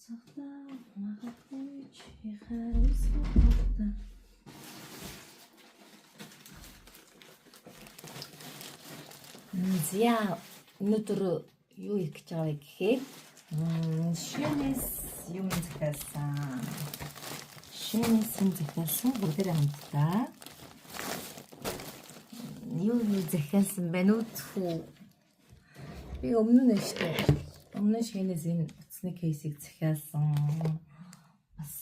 Хариуцлага магадгүй чи хариуцлага. За, өнөөдөр юу хийх гэж байгаа вэ гэхээр Shein-ээс юм захиалсан. Shein-ээс юм захиалсан, бүгдээрээ хамтдаа. Юу юу захиалсан байна уу? Тхүү. Би өмнө нь штэ. Өмнө нь Shein-ээс энэ утасны case ийг захиалсан. Бас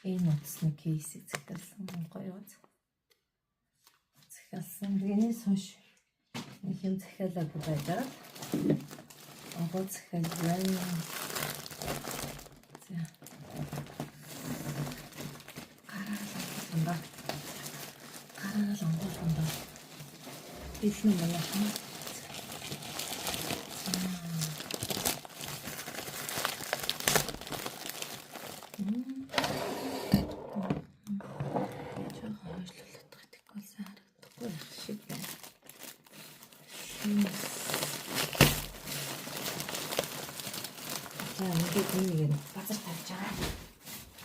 энэ утасны case ийг захиалсан. Гоё үү? Захиалсан. Тэрнээс хойш нэг юм захиалаагүй байгаад одоо захиалж байна. За. Гараал онгойлгоно доо. Гараал онгойлгоно доо. Бэлэн манайхан. За. Жоохон хойшлуулах гэдэггүй сайн харагдахгүй байх шиг байна. Шимс. За, ингээд нэг базар тавьж байгаа.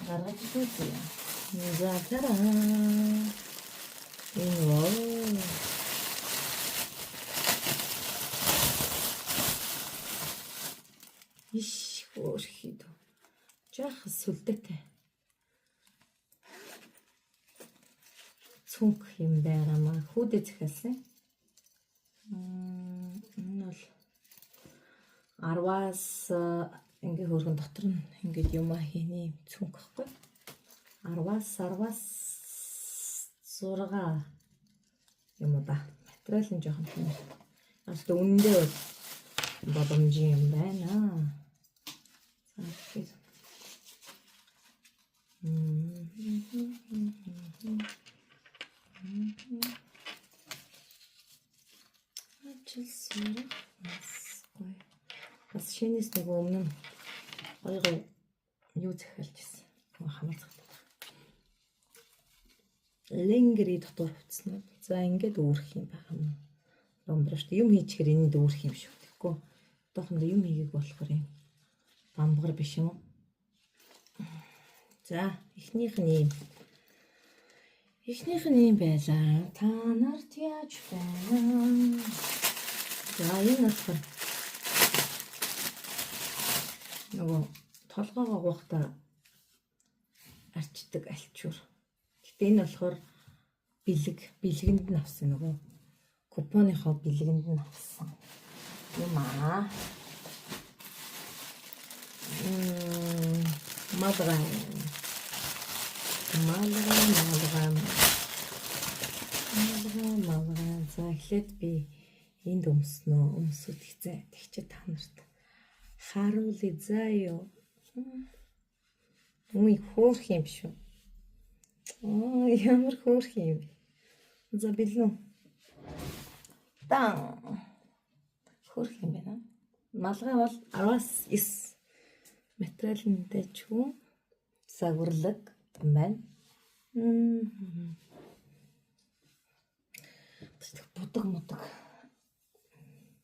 Гаргаж үзье. За, тараа. Энэ вау. Иш хөөрхий дөө. Жаахан сүлдээтэй. Цүнх юм байгаамаа. Хүүдээ захиалсан. Энэ бол 10-аас ингээ хөөрхөн дотор нь ингээд юм хийний цүнх гэхгүй. 10-аас 6 юм уу да. Материал нь жоохон тийм. Гэхдээ үнэндээ бол боломжийн юм байна. За, тэгэхээр ажил сурах бас гоё. Бас Shein-ээс нөгөө өмнө нь гоё гоё юу захиалж ирсэн. Нөгөө хамар захиалаад. Lingerie дотор хувцснууд. За, ингээд үүрэх юм байгаа юм. Бамбар шүү дээ. Юм хийчихээр энд үүрэх юм шүү. Тэгэхгүй одоохондоо юм хийгээг болохоор юм бамбар биш юм уу? За, эхнийх нь ийм. Эхнийх нь ийм байлаа. Та нарт яаж байна? За, энэ болохоор нөгөө толгоогоо гуйхдаа арчдаг альчуур. Гэтэ энэ болохоор бэлэг, бэлгэнд нь авсан, нөгөө купоныхоо бэлгэнд нь авсан юм аа. Малгай. Малгай, малгай. Малгай, малгай. За, эхлээд би энд өмснө. Өмсөд хэзээ. Тэгчээ та нарт харуулъя заа юу. Үгүй, хөөх юм шүү. Аа, ямар хөөх юм бэ? За, бэлэн. Дан. Хөөх юм байна. Малгай бол 10-аас 9. Материал нь дэжгүй. Загварлаг юм байна. Будаг мудаг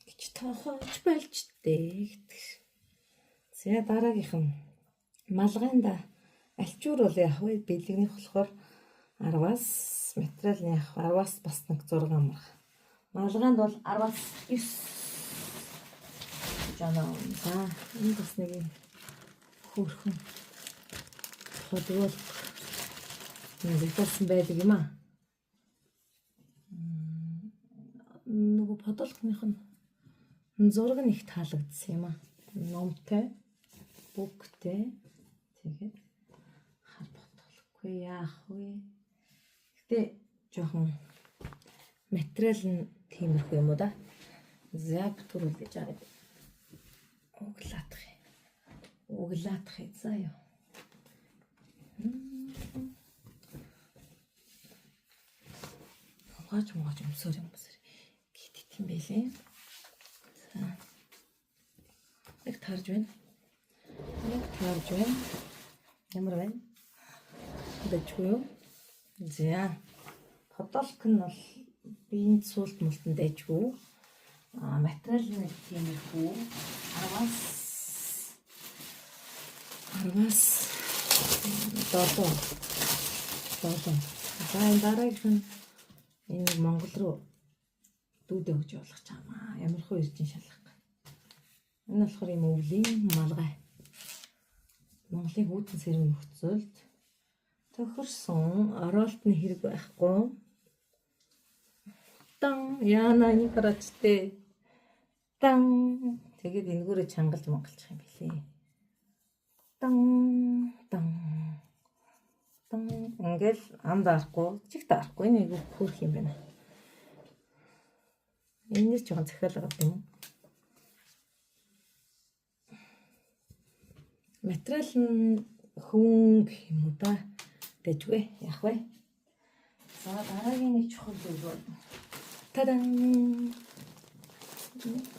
гэж тоохож болж дээ гэдэг. За, дараагийнх нь малгайнда альчуур бол яг вэ, бэлэгнийх болохоор 10-аас, материал нь яг 10-аас бас нэг 6 амрах. Малгайнд бол 10-аас 9 жана. За, энэ бас нэг юм хөөрхөн тодруулах юм захиалсан байдаг юм аа. Нөгөө подолкных нь зураг нь их таалагдсан юм аа. Номтой, бүгтэй. Тэгээд хар подолгүй яах вэ? Гэтэ жоохон материал нь тиймэрхүү юм уу да. За, бүтүр үлдээж байгаа. Углаадах юм. Углаадах юм. За юу. Угааж мугааж өмсөр юм басар. Гит юм байлээ. За. Яг таарж байна. Яг таарж байна. Ямар байна? Дэжгүй юу? За. Подолк нь бол биеийн суулт мултан дайжгүй. А, материал нь тиймэрхүү. 10-аас 10-аас 7. 7. За энэ дараагийнх нь энэ Монгол руу дүүдээ өгч явуулах чамаа. Ямар хөө ирж шалах гэх. Энэ болохоор юм өвлийн малгай. Монголын хүйтэн сэрэг нөхцөлд тохирсон, ороолт нь хэрэг байхгүй. Тан яана энэ харачтэй. Тан тэгээд энэгүүрээ чангалж монголчих юм билээ. Тан тан тан ингээл ам даарахгүй, чиг даарахгүй нэг хөөрх юм байна. Энэс жоохон захиалга авд юм. Материал нь хөнгө юм уу да. Дэжгүй яах вэ? За дараагийн нэг чухал зүйл бол тадан.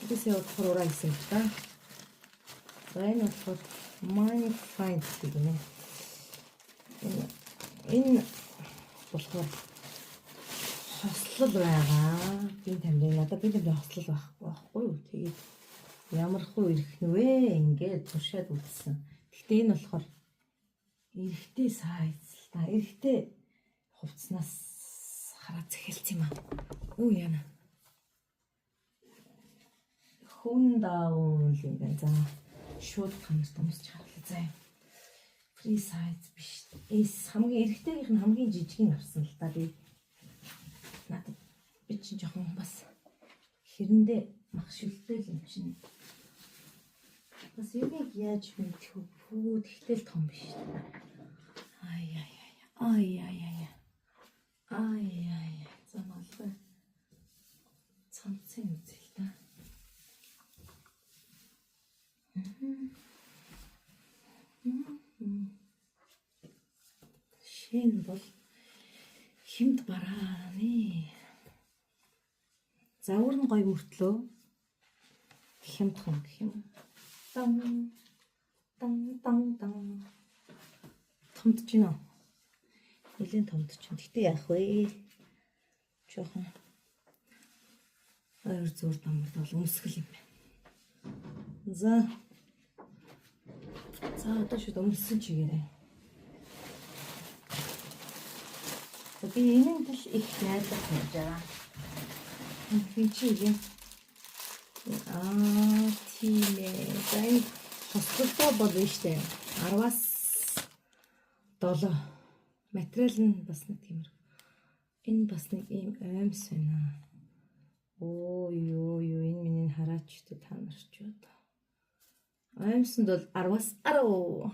Бисээ болохоор ураа хийсэн юм та. За энэ болохоор Money Find гэдэг юм. Энэ болохоор хослол байгаа. Би тамирын надад би тамирын хослол байхгүй байхгүй юу. Тэгээд ямар хуу ирэх нь вэ? Ингээд туршаад үзсэн. Гэхдээ энэ болохоор эрэгтэй сайз л та. Эрэгтэй хувцснаас хараад захиалсан юм аа. Үу яана. Хүн даун юм байна. За шууд та нарт өмсч харлаа. За. Free size биш. S хамгийн эрэгтэйгийнх нь хамгийн жижигийг авсан л та би. Надад би чинь жоохон бас хэрэндээ мах шүлтэй л юм чинь. Бас юуг яаж мэдэх вэ? Пүү тэгтэл том биш. Ай ай ай. Ай ай ай. Ай ай. За малгай. Цамцын үзэл та. Шин бол химд барааны. Загвар нь гоё мөртлөө хямдхан гэх юм. Дан дан дан дан. Томдож гинэ. Нэлийн томдож чинь. Гэтэ яах вэ? Жохон ойр зур дамбарт бол өмсгөл юм байна. За. За одоо шууд өмссөн чигээрээ. За би энэ тал их найдлага хийж байгаа. Би чи юм. Аа тийм ээ. За энэ хослолтой бол биш үү? 10-аас 7. Материал нь бас нэг тиймэр. Энэ бас нэг ийм оймс байна. Оо ёо ёо энэ миний хараач тэ та нар ч одоо. Оймсонд бол 10-аас 10.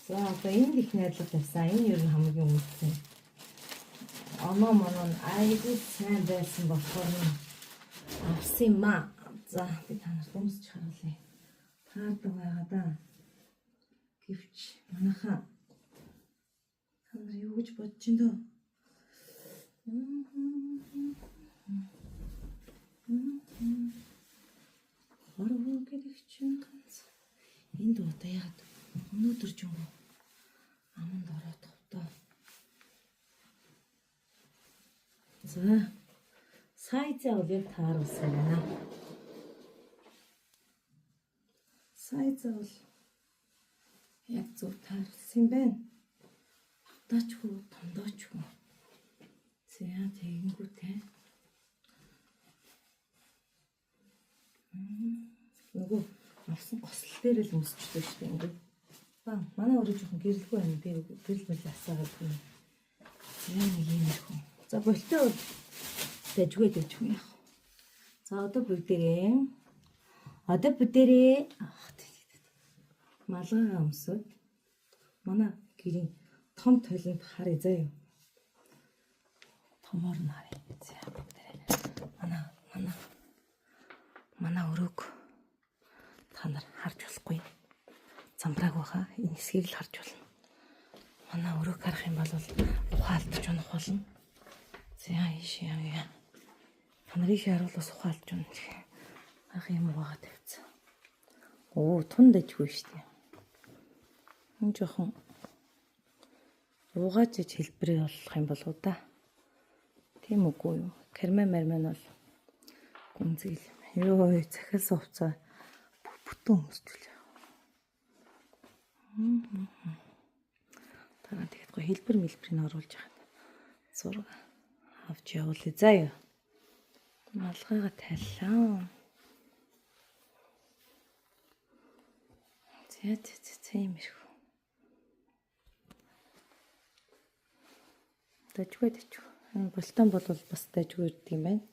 За одоо энд их найдлага тавьсан. Энэ ер нь хамгийн үнэтэй. Оноо моноо нь айгүй сайн байсан болохоор нь авсан юм аа. За би та нарт өмсч харуулъя. Таардаг байгаа да. Гэвч манайхаа та нар юу гэж бодож ин дөө? Хорвоо гэдэг чинь ганц. Энд удаа яагаад өнөөдөр ч юм уу аманд ороод товдоо. За сайзаа бол яг тааруулсан байна. Сайзаа бол яг зөв тааруулсан юм байна. Багтаачгүй, тондоочгүй. За тэгэнгүүтээ. Нөгөө авсан гослол дээр л өмсчтэй шүү дээ ингээд. Ба манай өөрөө жоохон гэрэлгүй байна. Би гэрэл мэл асаагаад юм. За нэг юм их үү. За болтой бол дажгүй дажгүй яах. За одоо бүгдээрээ малгайгаа өмсөд манай гэрийн том толинд харъя заяа. Томоор нь харъя. За бүгдээрээ манай манай манай өрөөг та нар харж болохгүй. Замбрааг баха. Энэ хэсгийг л харж болно. Манай өрөөг харах юм бол ухаан алдаж унах болно. За ийш яа. Та нар ийш харуул бас ухаан алдаж унах. Ах юм угаага тавьсан. Оо тун дэжгүй шүү дээ. Энэ жоохон угааж иж хэлбэрээр болох юм болоо да. Тийм үгүй юу? Карман марман бол гүнзгий юм. Йоо, захиалсан хувцас бүтэн өмсчихлээ. Дараа нь тэгэхэд гоё хэлбэр мэлбэрийг оруулж яхад зураг авч явуулъя заа юу. Малгайгаа тавилаа. За за за за иймэрхүү. Дажгүй дажгүй. Энэ болтон бол бас дажгүй ирдэг юм байна.